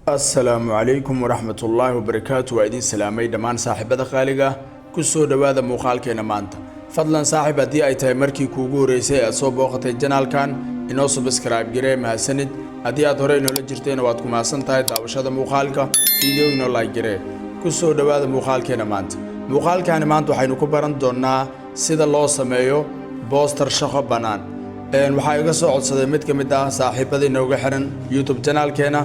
Asalaamu calaykum waraxmatullaahi wabarakaatu. Waa idiin salaamay dhammaan saaxiibada qaaliga. Ku soo dhowaada muuqaalkeena maanta. Fadlan saaxiib, haddii ay tahay markii kuugu horreysay aad soo booqatay channelkan, inoo subscribe garee. Mahadsanid. Haddii aad hore inoola jirtayna, waad ku mahadsan tahay daawashada muuqaalka. Video inoo like garee. Ku soo dhowaada muuqaalkeena maanta. Muuqaalkaani maanta waxaynu ku baran doonnaa sida loo sameeyo poster shaqo bannaan. Waxaa iga soo codsaday mid ka mid ah saaxiibada inooga xiran YouTube channelkeena.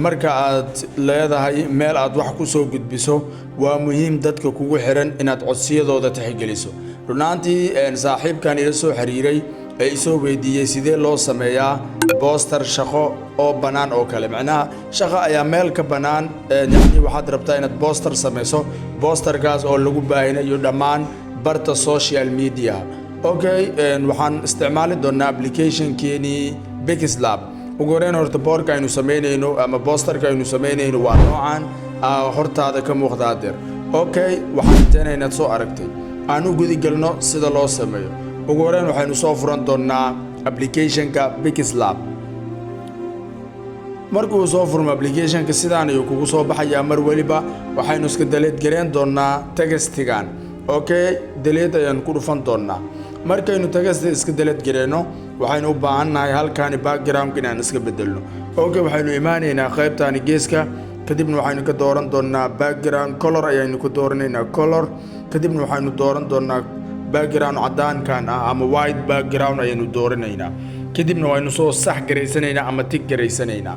Marka aad leedahay meel aad wax ku soo gudbiso, waa muhiim dadka kugu xiran inaad codsiyadooda tixgeliso. Runaantii, saaxiibkan ila soo xiriiray ee isoo weydiiyey sidee loo sameeyaa poster shaqo oo bannaan oo kale, macnaha shaqo ayaa meel ka bannaan, yacni waxaad rabtaa inaad poster samayso, posterkaas oo lagu baahinayo dhammaan barta social media. Okay, waxaan isticmaali doonaa applicationkeenii PixelLab. Ugu horeyn horta, boorka aynu samaynayno ama posterka aynu samaynayno waa noocan hortaada ka muuqda hadeer. Okay, waxaan rajaynaya inaad soo aragtay. Aan u gudi galno sida loo sameeyo. Ugu horeyn waxaynu soo furan doonaa applicationka PixelLab. Markuu soo furmo applicationka, sidaan ayuu kugu soo baxayaa. Mar weliba waxaynu iska delete gareyn doonaa textigan. Okay, delete ayaan ku dhufan doonaa. Markaynu textiga iska delete gareyno, waxaynu u baahannahay halkaani backgroundka inaan iska bedelno. Okay, waxaynu imaanaynaa qaybtaani geeska, kadibna waxaynu ka dooran doonaa background color ayaynu ka dooranaynaa, color. Kadibna waxaynu dooran doonaa background cadaankan ah ama white background ayaynu dooranaynaa. Kadibna waynu soo sax garaysanaynaa ama tick garaysanaynaa.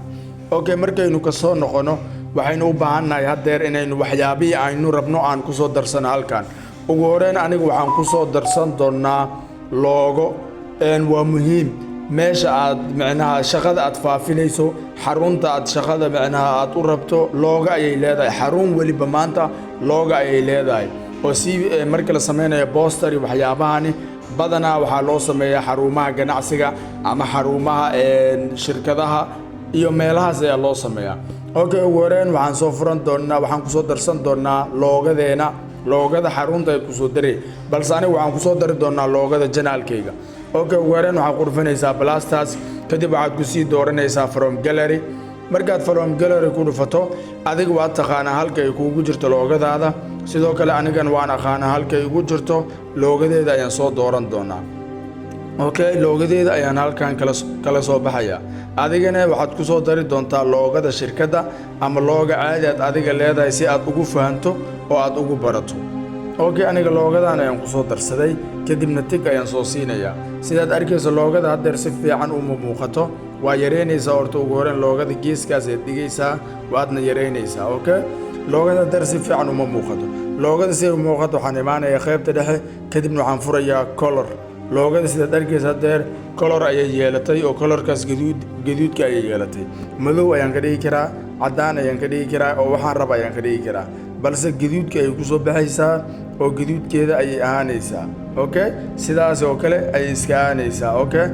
Okay, markaynu kasoo noqono, waxaynu u baahannahay haddeer inaynu waxyaabihii aynu rabno aan kusoo darsano halkan. Ugu horeyn aniga waxaan kusoo darsan doonaa logo. Waa muhiim meesha aad micnaha shaqada aad faafinayso, xarunta aad shaqada micnaha aad u rabto, logo ayay leedahay. Xarun weliba maanta logo ayay leedahay. Oo si marka la sameynayo poster iyo waxyaabahani, badanaa waxaa loo sameeyaa xarumaha ganacsiga ama xarumaha shirkadaha iyo meelahaas ayaa loo sameeyaa. Okay, ugu horeyn waxaan soo furan doonaa, waxaan kusoo darsan doonaa logodeena. Logoda xarunta ay kusoo daray, balse aniga waxaan kusoo dari doonaa logoda channelkayga. Okay, ugu horeyn waxaad ku dhufanaysaa plustaas, kadib waxaad kusii dooranaysaa from gallery. Markaad from gallery ku dhufato, adiga waad taqaanaa halka ay kuugu jirto logodaada. Sidoo kale anigan waan aqaanaa halka ay igu jirto logodeeda. Ayaan soo dooran doonaa. Okay, logodeeda ayaan halkan kala soo baxaya. Adigana waxaad ku soo dari doontaa logoda shirkadda ama logo caadi aad adiga leedahay, si aad ugu fahanto oo aad ugu barato. Okay, aniga logodan ayaan kusoo darsaday, kadibna tick ayaan soo siinayaa. Sidaad arkayso, logoda haddeer si fiican uma muuqato. Waa yareynaysaa horta ugu horeyn. Logoda geeskaas ayaad dhigaysaa, waadna yareynaysaa. Okay, logoda haddeer si fiican uma muuqato. Logoda si ay u muuqato, waxaan imaanayaa qaybta dhexe, kadibna waxaan furayaa color. Logoda, sidaad arkaysa, haddeer color ayay yeelatay, oo colorkaas gaduud, gaduudka ayay yeelatay. Madow ayaan ka dhigi karaa, caddaan ayaan ka dhigi karaa, oo waxaan raba ayaan ka dhigi karaa, balse gaduudka ayay kusoo baxaysaa oo gaduudkeeda ayay ahaanaysaa. Okay, sidaas oo kale ayay iska ahaanaysaa. Okay,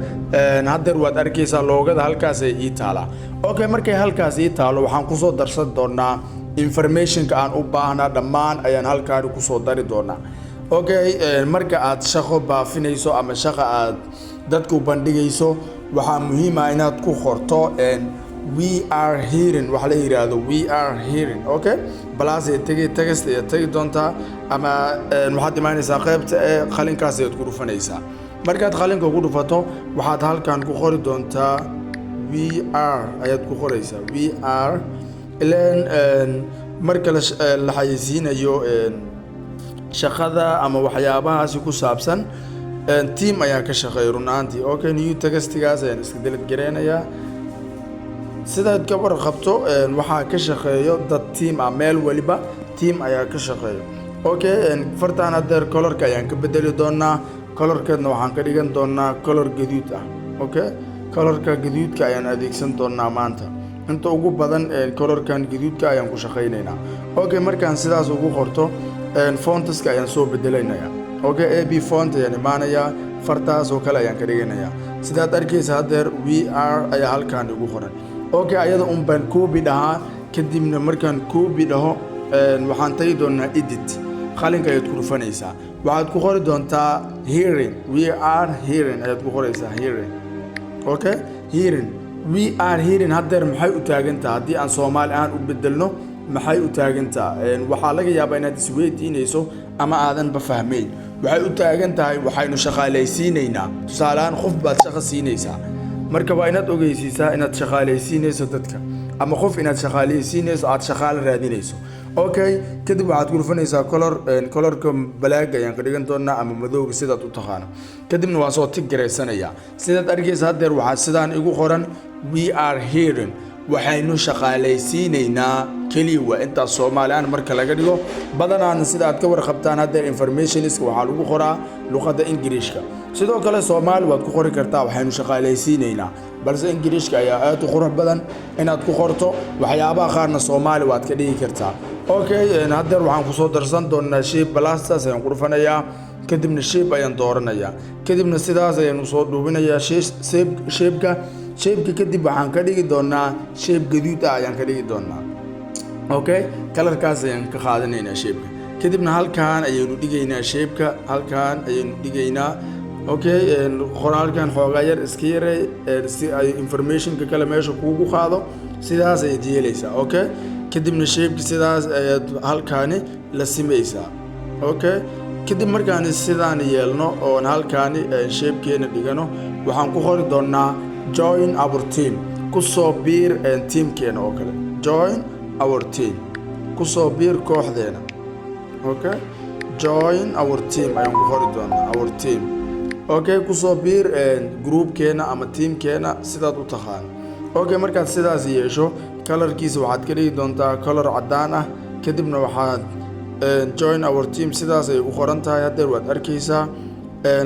haddeer waad arkaysaa logoda halkaas ay ii taalaa. Okay, markay halkaas ii taalo, waxaan kusoo darsan doonaa informationka aan u baahnaa dhammaan ayaan halkaani kusoo dari doonaa. Okay, marka aad shaqo baafinayso ama shaqa aad dadku bandhigayso, waxaa muhiim ah inaad ku qorto "We are hiring", waxa la yidhaahdo "We are hiring". Okay, plus ay tegi, text ayaad tegi doontaa, ama waxaad imaanaysaa qaybta ee qalinkaas ayaad ku dhufanaysaa. Markaad qalinka ku dhufato, waxaad halkan ku qori doontaa "we are" ayaad ku qoraysaa. "We are", ileen marka la xayeysiinayo shaqada ama waxyaabahaasi ku saabsan, team ayaa ka shaqeeya run ahaantii. Okay, new textigaas ayaan iska delete gareynayaa. Sidaad ka warqabto, waxaa ka shaqeeyo dad team ah. Meel waliba team ayaa ka shaqeeyo. Okay, fartaan hadeer colorka ayaan ka bedeli doonaa. Colorkeedna waxaan ka dhigan doonaa color gaduud ah. Okay, colorka gaduudka ayaan adeegsan doonaa maanta. Inta ugu badan colorkan gaduudka ayaan ku shaqaynaynaa. Okay, markaan sidaas ugu qorto, fontiska ayaan soo bedelaynayaa. Okay, AB font ayaan imaanayaa, fartaas oo kale ayaan ka dhiganayaa. Sidaad arkaysa, haddeer "we are" ayaa halkaan igu qoran. Okay, ayada un baan copy dhahaa. Kadibna markaan copy dhaho, waxaan tagi doonaa edit. Qalinka ayaad ku dhufanaysaa, waxaad ku qori doontaa "hiring". "We are hiring" ayaad ku qoraysaa, "hiring". Okay, "hiring". We are hiring haddeer maxay u taagantaha? Haddii aan Soomaali ahaan u bedelno, maxay u taagantaha? Waxaa laga yaabaa inaad isweydiinayso ama aadanba fahmayn. Waxay u taagan tahay waxaynu shaqaalaysiinaynaa. Tusaale ahaan, qof baad shaqo siinaysaa. Marka waa inaad ogeysiisaa inaad shaqaalaysiinayso dadka ama qof inaad shaqaalaysiinayso, aad shaqaale raadinayso. Okay, kadib waxaad ku dhufanaysaa color. Colorka black ayaan ka dhigan doonaa ama madowga, sidaad u taqaano. Kadibna waan soo tick garaysanayaa. Sidaad arkaysa haddeer, waxaa sidaan igu qoran "We are hiring", waxaynu shaqaalaysiinaynaa. Keliya waa intaas Soomaaliaan marka laga dhigo. Badanaana sida aad ka warqabtaan, haddeer informationska waxaa lagu qoraa luqadda Ingiriishka. Sidoo kale Soomaali waad ku qori kartaa "waxaynu shaqaalaysiinaynaa", balse Ingiriishka ayaa aad u qurux badan inaad ku qorto. Waxyaabaha qaarna Soomaali waad ka dhigi kartaa. Okay, haddeer waxaan kusoo darsan doonaa shape. Plustaas ayaan ku dhufanayaa, kadibna shape ayaan dooranayaa, kadibna sidaas ayaan usoo dhuubinayaa shapeka. Shapeka kadib waxaan ka dhigi doonaa shape gaduud ah ayaan ka dhigi doonaa. Okay, colorkaas ayaan ka qaadanaynaa shapeka. Kadibna halkaan ayaynu dhigaynaa shapeka, halkaan ayaynu dhigaynaa. Okay, qoraalkan xoogaa yar iska yarey si ay informationka kale meesha kuugu qaado. Sidaas ayaad yeelaysaa. Okay, kadibna shapeka sidaas ayaad halkaani la simaysaa. Okay, kadib markaan sidaan yeelno oon halkaani shapekeena dhigano, waxaan ku qori doonaa "Join our team", kusoo biir teamkeena oo kale. "Join our team", kusoo biir kooxdeena. Okay, "Join our team" ayaan ku qori doonaa, our team. Okay, kusoo biir groupkeena ama teamkeena, sidaad u taqaan. Okay, markaad sidaas yeesho, colorkiisa waxaad ka dhigi doontaa color caddaan ah. Kadibna waxaad "Join our team" sidaas ay u qoran tahay haddeer, waad arkaysaa.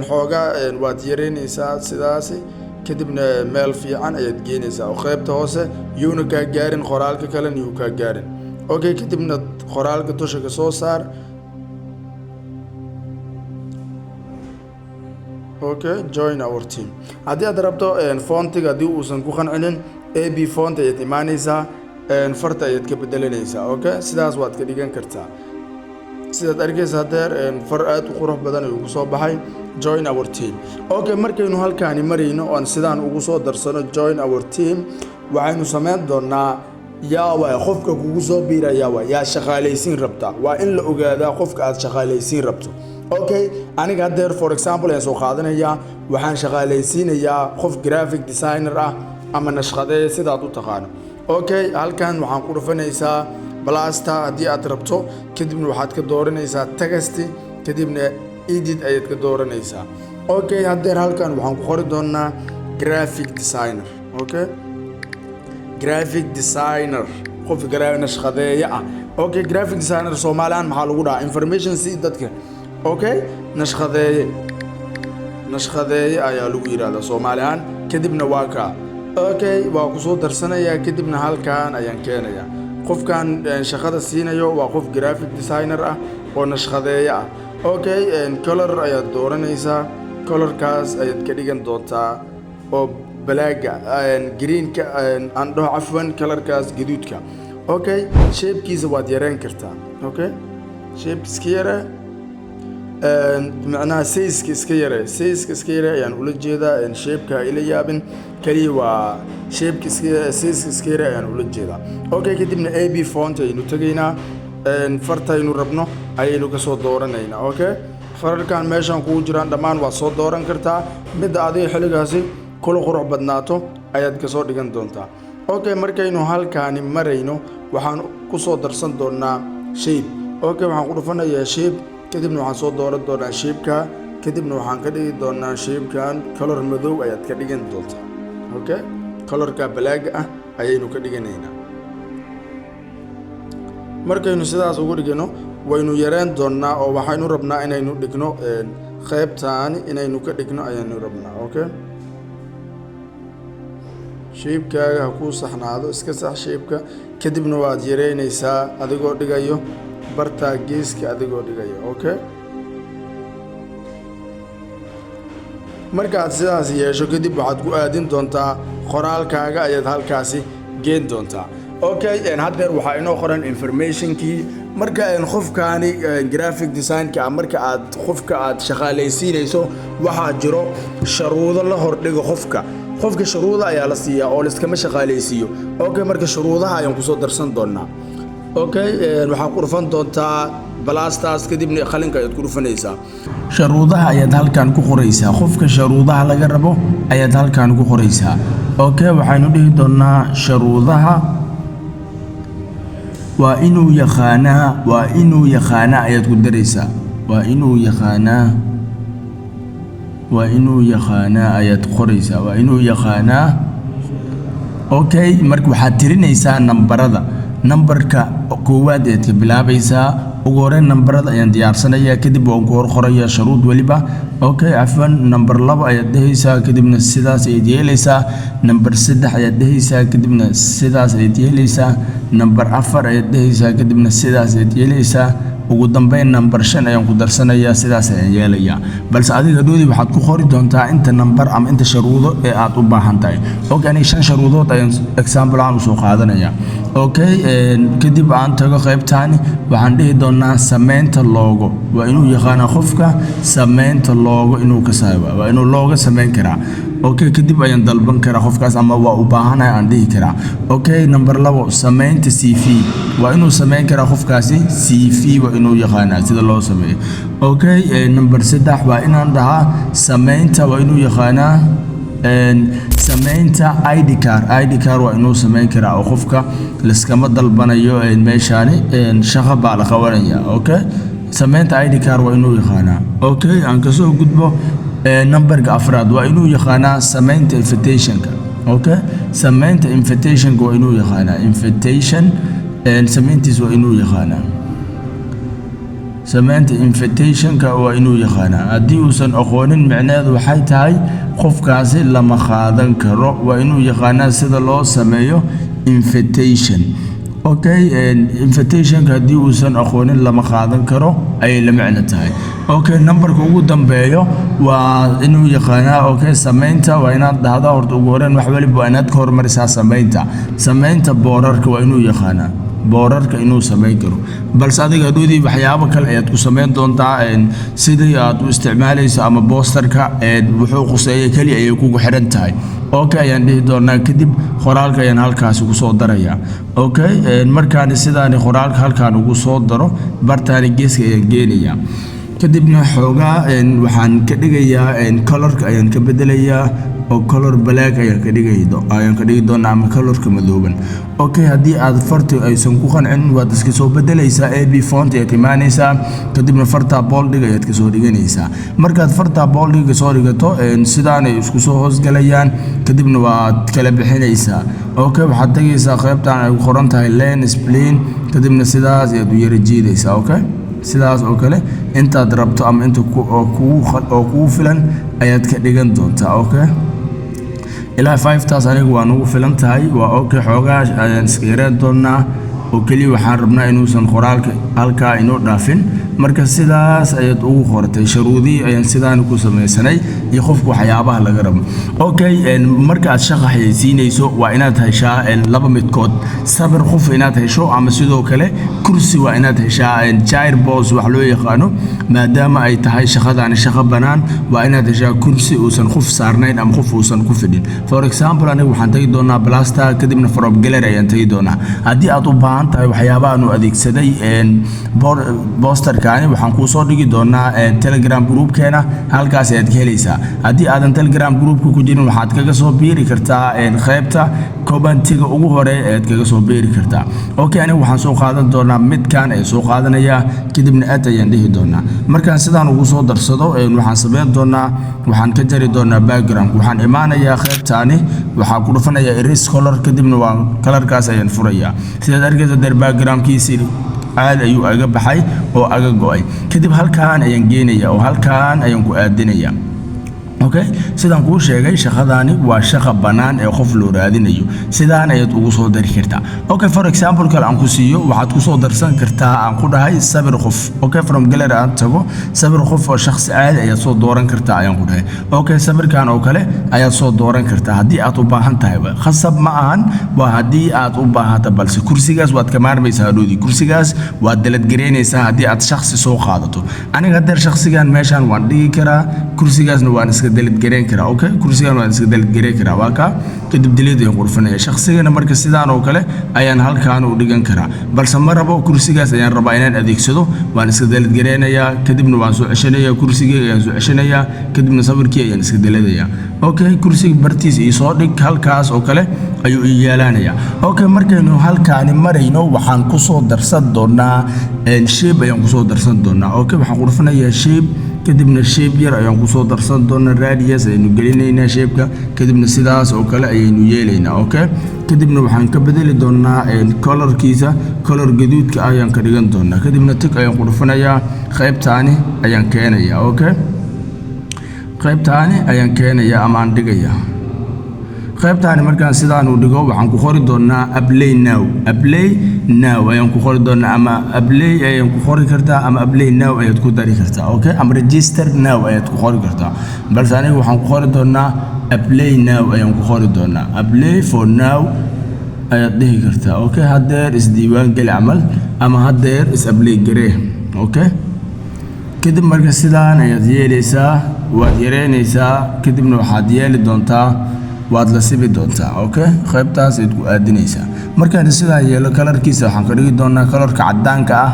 Xoogaa waad yareynaysaa sidaasi, kadibna meel fiican ayaad geenaysaa oo qaybta hoose yuuna kaa gaarin, qoraalka kalena yuu kaa gaarin. Okay, kadibna qoraalka dusha ka soo saar. Okay, "Join our team". Haddii aad rabto fontiga, haddii uusan ku qancinin, AB font ayaad imaanaysaa, farta ayaad ka bedelanaysaa. Okay, sidaas waad ka dhigan kartaa. Sidaad arkaysa hadeer, far aad u qurux badan ayuu ku soo baxay "Join our team". Okay, markaynu halkaani marayno oon sidaan ugu soo darsano "Join our team", waxaynu samayn doonaa, yaa waay qofka kugu soo biiraya? Waay yaa shaqaalaysiin rabta? Waa in la ogaadaa qofka aad shaqaalaysiin rabto. Okay, aniga haddeer for example ayaan soo qaadanayaa. Waxaan shaqaalaysiinayaa qof graphic designer ah ama nashqadeeye, sidaad u taqaano. Okay, halkan waxaan ku dhufanaysaa plusta haddii aad rabto, kadibna waxaad ka dooranaysaa text, kadibna edit ayaad ka dooranaysaa. Okay, haddeer halkan waxaan ku qori doonaa graphic designer. Okay, graphic designer, qof nashqadeeye ah. Okay, graphic designer Soomaaliyan maxaa lagu dhahaa? Information si dadka. Okay, nashqadeeye, nashqadeeye ayaa lagu yidhahdaa Soomaaliyan. Kadibna waa kaa. Okay, waa kusoo darsanayaa, kadibna halkan ayaan keenayaa. Qofkan shaqada siinayo waa qof graphic designer ah oo nashqadeeye ah. Okay, color ayaad dooranaysaa, colorkaas ayaad ka dhigan doontaa oo blacka, greenka aan dhaho, cafwan, colorkaas gaduudka. Okay, shapekiisa waad yareen kartaa. Okay, shape iska yare, macnaha sizeka iska yare, sizeka iska yare ayaan ula jeedaa. Shapeka ila yaabin, kaliya waa shapeka iska, sizeka iska yare ayaan ula jeedaa. Okay, kadibna AB font ayaynu tegaynaa, fartaynu rabno ayaynu kasoo dooranaynaa. Okay, fararkan meeshan kugu jiraan dhammaan waad soo dooran kartaa. Midda adiga xilligaasi kula qurux badnaato ayaad kasoo dhigan doontaa. Okay, markaynu halkaani marayno, waxaan kusoo darsan doonaa shape. Okay, waxaan ku dhufanayaa shape, kadibna waxaan soo dooran doonaa shapeka, kadibna waxaan ka dhigi doonaa shapekan color madow ayaad ka dhigan doontaa. Okay, colorka blacka ah ayaynu ka dhiganaynaa. Markaynu sidaas ugu dhigno, waynu yareen doonaa oo waxaynu rabnaa inaynu dhigno qaybtaani, inaynu ka dhigno ayaynu rabnaa. Okay, shapekaaga ha kuu saxnaado, iska sax shapeka, kadibna waad yareynaysaa adigoo dhigayo bartaa geeska, adigoo dhigayo. Okay, markaad sidaas yeesho kadib, waxaad ku aadin doontaa qoraalkaaga, ayaad halkaasi geen doontaa. Okay, haddeer waxaa inoo qoran informationkii. Marka qofkaani graphic designka, marka aad qofka aad shaqaalaysiinayso, waxaa jiro sharuudo la hordhigo qofka. Qofka shuruuda ayaa la siiyaa oo laiskama shaqaalaysiiyo. Okay, marka shuruudaha ayaan kusoo darsan doonaa. Okay, waxaan ku dhufan doontaa plustaas, kadibna qalinka ayaad ku dhufanaysaa. Shuruudaha ayaad halkan ku qoraysaa. Qofka shuruudaha laga rabo ayaad halkan ku qoraysaa. Okay, waxaynu dhihi doonaa shuruudaha waa inuu yaqaanaa, waa inuu yaqaanaa ayaad ku daraysaa. Waa inuu yaqaanaa, waa inuu yaqaanaa ayaad qoraysaa. Waa inuu yaqaanaa. Okay, marka waxaad tirinaysaa nambarada. Nambarka koowaad ayaad ka bilaabaysaa. Ugu horeyn nambarada ayaan diyaarsanayaa, kadib waan ku hor qorayaa shuruud weliba. Okay, cafwan, nambar 2 ayaad dhehaysaa, kadibna sidaas ayaad yeelaysaa. Nambar 3 ayaad dhehaysaa, kadibna sidaas ayaad yeelaysaa. Nambar 4 ayaad dhehaysaa, kadibna sidaas ayaad yeelaysaa. Ugu dambeyn nambar 5 ayaan ku darsanayaa, sidaas ayaan yeelayaa. Balse adiga dhoodii waxaad ku qori doontaa inta nambar ama inta sharuudo ee aad u baahan tahay. Okay, aniga shan sharuudood ayaan example aan usoo qaadanayaa. Okay, kadib aan tago qaybtaani. Waxaan dhihi doonaa samaynta logo. Waa inuu yaqaanaa qofka samaynta logo inuu ka saabo, waa inuu logo samayn karaa. Okay, kadib ayaan dalban karaa qofkaas ama waa u baahanahay aan dhihi karaa. Okay, number 2, samaynta CV. Waa inuu samayn karaa qofkaasi CV, waa inuu yaqaanaa sida loo sameeyo. Okay, number 3 waa inaan dhahaa samaynta, waa inuu yaqaanaa samaynta ID card. ID card waa inuu samayn karaa oo qofka liskama dalbanayo meeshaani, shaqo baa la qabanaya. Okay, samaynta ID card waa inuu yaqaanaa. Okay, aan kasoo gudbo. Nambarka afraad waa inuu yaqaanaa samaynta invitationka. Okay, samaynta invitationka waa inuu yaqaanaa. Invitation samayntiis waa inuu yaqaanaa. Samaynta invitationka waa inuu yaqaanaa. Haddii uusan aqoonin, micnaheedu waxay tahay qofkaasi lama qaadan karo. Waa inuu yaqaanaa sida loo sameeyo invitation. Okay, invitationka haddii uusan aqoonin, lama qaadan karo ayay la micno tahay. Okay, numberka ugu dambeeyo waa inuu yaqaanaa, okay, samaynta waa inaad dhahdaa horta ugu horreyn wax waliba waa inaad ka hormarisaa samaynta boorarka. Waa inuu yaqaanaa boorarka inuu samayn karo. Balse adiga hadhoodii waxyaabo kale ayaad ku samayn doontaa, sidii aad u isticmaalayso ama posterka wuxuu khuseeya keli ayay kugu xidhan tahay. Okay ayaan dhihi doonaa. Kadib qoraalka ayaan halkaasi kusoo darayaa. Okay, markaani sidaani qoraalka halkaan ugu soo daro, bartaani geeska ayaan geenayaa. Kadibna xoogaa waxaan ka dhigayaa, colorka ayaan ka bedelayaa oo color black ayaan ka dhigi doonaa ama colorka madooban. Okay, haddii aad farti aysan ku qancin, waad iska soo bedelaysaa. AB font ayaad imaanaysaa, kadibna farta boldiga ayaad kasoo dhiganaysaa. Markaad farta boldiga soo dhigato, sidaanay isku soo hoosgalayaan. Kadibna waad kala bixinaysaa. Okay, waxaad tegaysaa qaybtan ay ku qoran tahay line spline, kadibna sidaas ayaad u yara jiidaysaa. Okay, sidaas oo kale intaad rabto ama inta oo kugu filan ayaad ka dhigan doontaa. Okay, ilaa 5 taas aniga waa nagu filan tahay, waa okay. Xoogaa ayaan iska yareen doonaa oo keliya waxaan rabnaa inuusan qoraalka halkaa inoo dhaafin. Marka sidaas ayaad ugu qoratay. Sharuudihii ayaan sidaan ku samaysanay iyo qofku waxyaabaha laga rabo. Okay, marka aad shaqa xayeysiinayso, waa inaad heshaa laba midkood: sabir qof inaad hesho ama sidoo kale kursi waa inaad heshaa, chair boss wax loo yaqaano. Maadaama ay tahay shaqadaani shaqo bannaan, waa inaad heshaa kursi uusan qof saarnayn ama qof uusan ku fidhin. For example, aniga waxaan tagi doonaa plusta, kadibna from gallery ayaan tagi doonaa. Haddii aad u baahan tahay waxyaabahan uu adeegsaday posterkaani, waxaan kuu soo dhigi doonaa Telegram groupkeena, halkaas ayaad ka helaysaa. Haddii aadan Telegram groupka ku jirin, waxaad kaga soo biiri kartaa qaybta commentiga ugu hore ayaad kaga soo biiri kartaa. Okay, aniga waxaan soo qaadan doonaa midkan ayaan soo qaadanayaa, kadibna add ayaan dhihi doonaa. Markaan sidaan ugu soo darsado, waxaan samayn doonaa, waxaan ka jari doonaa background. Waxaan imaanayaa qaybtaani, waxaan ku dhufanayaa erase color, kadibna waa colorkaas ayaan furayaa. Sidaad arkaysa deer, backgroundkiisii aad ayuu aga baxay oo aga go'ay. Kadib halkaan ayaan geenaya oo halkaan ayaan ku aadinaya. Okay, sidaan kuu sheegay, shaqadaani waa shaqa bannaan ee qof loo raadinayo. Sidaan ayaad ugu soo dari kartaa. Okay, for example kale aan ku siiyo, waxaad ku soo darsan kartaa aan ku dhahay sawir qof. Okay, from gallery aan tago, sawir qof oo shakhsi caadi ayaad soo dooran kartaa ayaan ku dhahay. Okay, sawirkan oo kale ayaad soo dooran kartaa haddii aad u baahan tahay. Khasab ma ahan, waa haddii aad u baahata. Balse kursigaas waad ka maarmaysaa hadhoodii, kursigaas waad daladgaraynaysaa haddii aad shakhsi soo qaadato. Aniga hadeer shakhsigan meeshaan waan dhigi karaa, kursigaasna waan iska iska delete gareyn karaa. Okay, kursigan waan iska delete gareyn karaa, waa kaa. Kadib delete ayaan ku dhufanaya. Shaqsigana marka sidaan oo kale ayaan halkaan u dhigan karaa, balse ma rabo, kursigaas ayaan rabaa inaan adeegsado. Waan iska delete gareynayaa, kadibna waan soo ceshanayaa, kursigii ayaan soo ceshanayaa, kadibna sawirkii ayaan iska deleterayaa. Okay, kursiga bartiisa ii soo dhig, halkaas oo kale ayuu ii yeelanayaa. Okay, markaynu halkaani marayno, waxaan kusoo darsan doonaa shape ayaan kusoo darsan doonaa. Okay, waxaan ku dhufanayaa shape, kadibna shape yar ayaan kusoo darsan doonaa. Radius ayaynu gelinaynaa shapeka, kadibna sidaas oo kale ayaynu yeelaynaa. Okay, kadibna waxaan ka bedeli doonaa colorkiisa, color gaduudka ayaan ka dhigan doonaa. Kadibna tick ayaan ku dhufanayaa, qaybtaani ayaan keenayaa. Okay, qaybtaani ayaan keenayaa ama aan dhigayaa. Qaybtaani markaan sidaan u dhigo, waxaan ku qori doonaa "apply now". "Apply now" ayaan ku qori doonaa, ama "apply" ayaan ku qori kartaa, ama "apply now" ayaad ku dari kartaa. Okay, ama "register now" ayaad ku qori kartaa, balse aniga waxaan ku qori doonaa "apply now" ayaan ku qori doonaa. "Apply for now" ayaad dhihi kartaa. Okay, haddeer isdiiwaan geli camal, ama haddeer is apply garee. Okay, kadib marka sidaan ayaad yeelaysaa, waad yareynaysaa, kadibna waxaad yeeli doontaa, waad la sibi doontaa. Okay, qaybtaas ayaad ku aadinaysaa. Markaan sidaan yeelo, colorkiisa waxaan ka dhigi doonaa colorka caddaanka ah,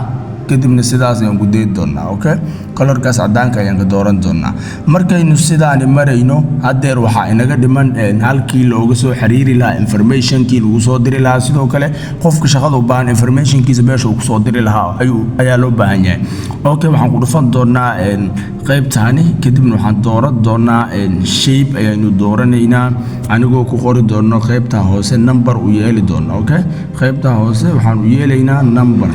kadibna sidaas ayaan ku dayi doonaa. Okay, colorkaas caddaanka ayaan ka dooran doonaa. Markaynu sidaani marayno, haddeer waxaa inaga dhiman halkii looga soo xiriiri lahaa, informationkii lagu soo diri lahaa. Sidoo kale qofka shaqada u baahan informationkiisa meesha uu kusoo diri lahaa ayaa loo baahan yahay. Okay, waxaan ku dhufan doonaa qaybtaani, kadibna waxaan dooran doonaa shape ayaynu dooranaynaa, anigoo ku qori doono qaybta hoose number u yeeli doono. Okay, qaybta hoose waxaan u yeelaynaa number.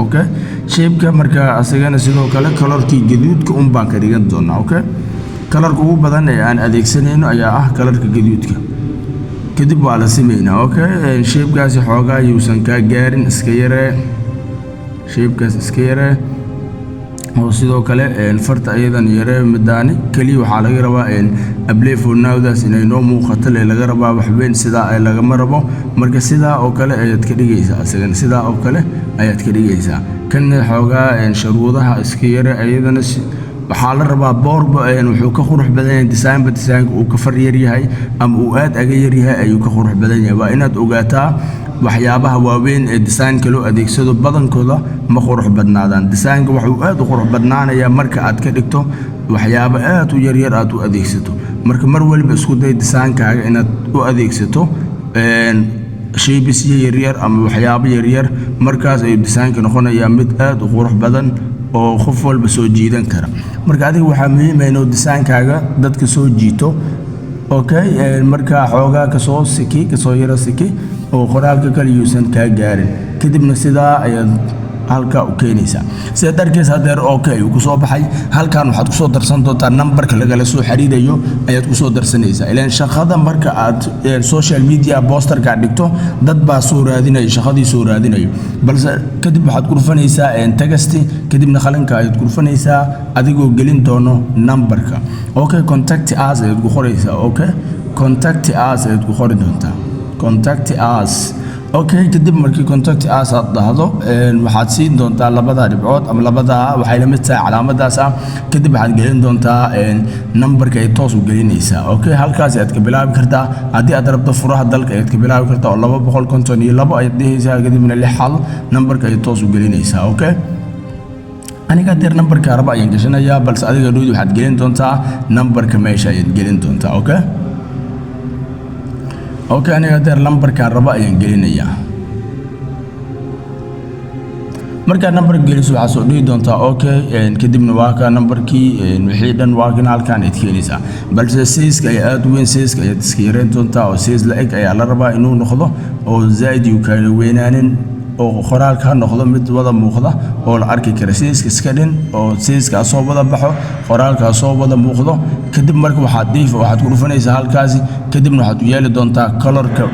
Okay, shapeka marka asagana sidoo kale colorkii gaduudka un baan ka dhigan doonaa. Okay, colorka ugu badan ee aan adeegsanayno ayaa ah colorka gaduudka. Kadib waa la simaynaa. Okay, shapekaasi xoogaa yuusan kaa gaarin, iska yaree, shapekaas iska yaree, oo sidoo kale farta iyadan yaree. Midaani keliya waxaa laga rabaa "apply for nowdaas inay noo muuqato le laga rabaa, waxweyn sidaa ay lagama rabo. Marka sidaa oo kale ayaad ka dhigaysaa, isagana sidaa oo kale ayaad ka dhigaysaa. Kanna xoogaa sharuudaha iska yare iyadana. Waxaa la rabaa boorba wuxuu ka qurux badan yahay designba designka uu ka far yar yahay ama uu aad aga yar yahay ayuu ka qurux badan yahay. Waa inaad ogaataa, waxyaabaha waaweyn ee designka loo adeegsado badankooda ma qurux badnaadaan. Designka wuxuu aad u qurux badnaanayaa marka aad ka dhigto waxyaabo aad u yaryar aad u adeegsato. Marka mar waliba isku day designkaaga inaad u adeegsato shapesyo yaryar ama waxyaabo yaryar. Markaas ayuu designka noqonayaa mid aad u qurux badan oo qof walba soo jiidan kara. Marka adiga waxaa muhiim ah inuu designkaaga dadka soo jiito. Okay, marka xoogaa kasoo siki, kasoo yaro siki, oo qoraalka kale yuusan kaa gaarin. Kadibna sidaa ayaad halkaa u keenaysaa. Sidaad arkaysa hadeer, okay ayuu kusoo baxay. Halkan waxaad kusoo darsan doontaa numberka lagala soo xiriirayo ayaad kusoo darsanaysaa. Ilaan shaqada marka aad social media posterka dhigto, dad baa soo raadinayo, shaqadii soo raadinayo. Balse kadib waxaad ku dhufanaysaa text, kadibna qalinka ayaad ku dhufanaysaa, adigoo gelin doono numberka. Okay, "contact us" ayaad ku qoraysaa. Okay, "contact us" ayaad ku qori doontaa, "contact us". Okay, kadib markii "contact us" aad dhahdo, waxaad siin doontaa labada dhibcood ama labada waxay la mid tahay calaamadaas ah. Kadib waxaad gelin doontaa numberka ay toos u gelinaysaa. Okay, halkaas ayaad ka bilaabi kartaa. Haddii aad rabto, furaha dalka ayaad ka bilaabi kartaa, oo 252 ayaad dhehaysaa, kadibna 61 numberka ayaad toos u gelinaysaa. Okay, aniga hadeer numberka raba ayaan gashanayaa, balse adiga dhowdi waxaad gelin doontaa numberka meesha ayaad gelin doontaa. Okay, aniga hadeer lambarkaan raba ayaan gelinayaa. Markaad number geliso, waxaad soo dhihi doontaa okay. Kadibna waa ka numberkii, wixii dhan waa kan, halkaan aad keenaysaa. Balse sizeka ayaa aad u weyn, sizeka ayaad iska yareyn doontaa, oo size la eg ayaa la rabaa inuu noqdo, oo zaa'id yuu kala weynaanin, oo qoraalka ha noqdo mid wada muuqda oo la arki kara. Sizeka iska dhin, oo sizeka soo wada baxo, qoraalka soo wada muuqdo. Kadib marka waxaad dhiif waxaad ku dhufanaysaa halkaasi, kadibna waxaad u yeeli doontaa colorka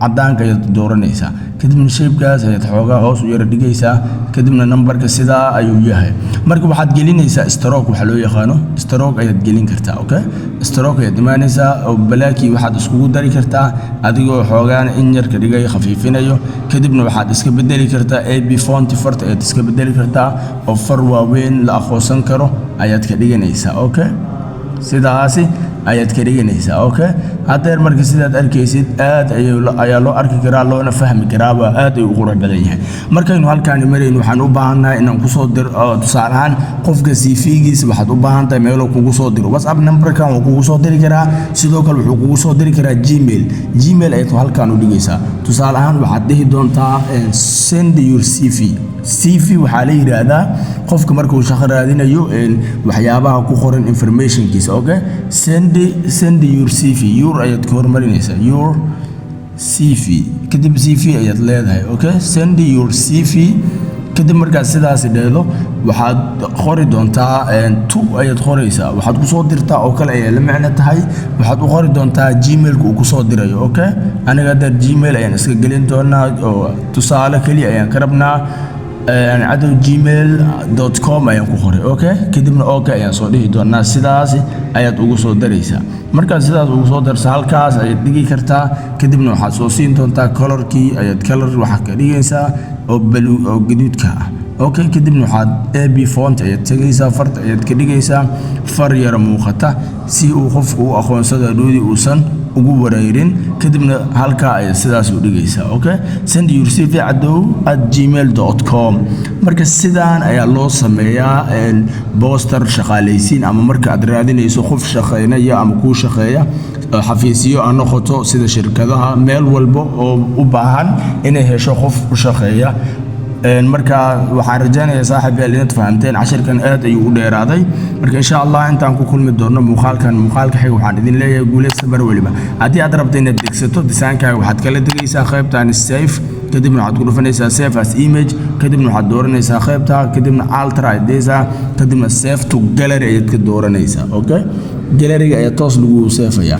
caddaanka ayaad dooranaysaa. Kadibna shapekaas ayaad xoogaa hoos u yara dhigaysaa. Kadibna numberka sidaa ayuu yahay. Marka waxaad gelinaysaa stroke, waxa loo yaqaano stroke ayaad gelin kartaa. Okay, stroke ayaad imaanaysaa, oo blackii waxaad iskugu dari kartaa adigoo xoogaana in yar ka dhigayo, khafiifinayo. Kadibna waxaad iska bedeli kartaa ab font, farta ayaad iska bedeli kartaa, oo far waaweyn la aqoonsan karo ayaad ka dhiganaysaa. Okay. Sidaasi ayaad ka dhiganaysaa. Okay, haddeer marka sidaad arkaysid aad ayaa loo arki karaa, loona fahmi karaa, waa aad ayuu u qurux badan yahay. Markaynu halkaani marayno, waxaan u baahannahay inaan kusoo diro, tusaale ahaan, qofka CV-giisa. Waxaad u baahan tahay meeluu kugu soo diro. WhatsApp numberkan wuu kugu soo diri karaa, sidoo kale wuxuu kugu soo diri karaa Gmail. Gmail ayaad halkaan u dhigaysaa. Tusaale ahaan, waxaad dhihi doontaa "Send your CV". CV waxaa la yidhaahdaa qofka markuu shaqo raadinayo waxyaabaha ku qoran, informationkiisa. Okay, send your CV. Your ayaad ka hormarinaysaa, your CV, kadib CV ayaad leedahay. Okay, "Send your CV". Kadib markaad sidaasi dheedo, waxaad qori doontaa to ayaad qoraysaa. Waxaad kusoo dirtaa oo kale ayaa la macno tahay. Waxaad u qori doontaa Gmailka uu kusoo dirayo. Okay, aniga hadda Gmail ayaan iska gelin doonaa oo tusaale keliya ayaan ka rabnaa. cadow@gmail.com ayaan ku qoray. Okay, kadibna okay ayaan soo dhihi doonaa. Sidaas ayaad ugu soo daraysaa. Markaad sidaas ugu soo darsa, halkaas ayaad dhigi kartaa. Kadibna waxaad soo siin doontaa colorkii ayaad color waxaad ka dhigaysaa oo blue oo gaduudka ah. Okay, kadibna waxaad ab font ayaad tegaysaa, farta ayaad ka dhigaysaa far yara muuqata si uu qofku u aqoonsado, hadhoodii uusan ugu wareerin. Kadibna halkaa ayaad sidaas u dhigaysaa. Okay, "Send your CV cadow@gmail.com". Marka sidaan ayaa loo sameeyaa poster shaqaalaysiin, ama marka aad raadinayso qof shaqaynaya ama kuu shaqeeya, xafiisyo ha noqoto, sida shirkadaha, meel walba oo u baahan inay hesho qof u shaqeeya. Marka waxaan rajaynayaa, saaxiib yaal, inaad fahamteen. Cashirkan aad ayuu u dheeraaday. Marka insha Allah intaan ku kulmi doono muuqaalkan muuqaalka xiga, waxaan idin leeyahay guuleysta mar weliba. Haddii aad rabto inaad degsato designkaaga, waxaad kala degaysaa qaybtan save, kadibna waxaad ku dhufanaysaa save as image, kadibna waxaad dooranaysaa qaybta, kadibna ultra ayaad dhehaysaa, kadibna save to gallery ayaad ka dooranaysaa. Okay, galleryga ayaa toos lagu save-aya.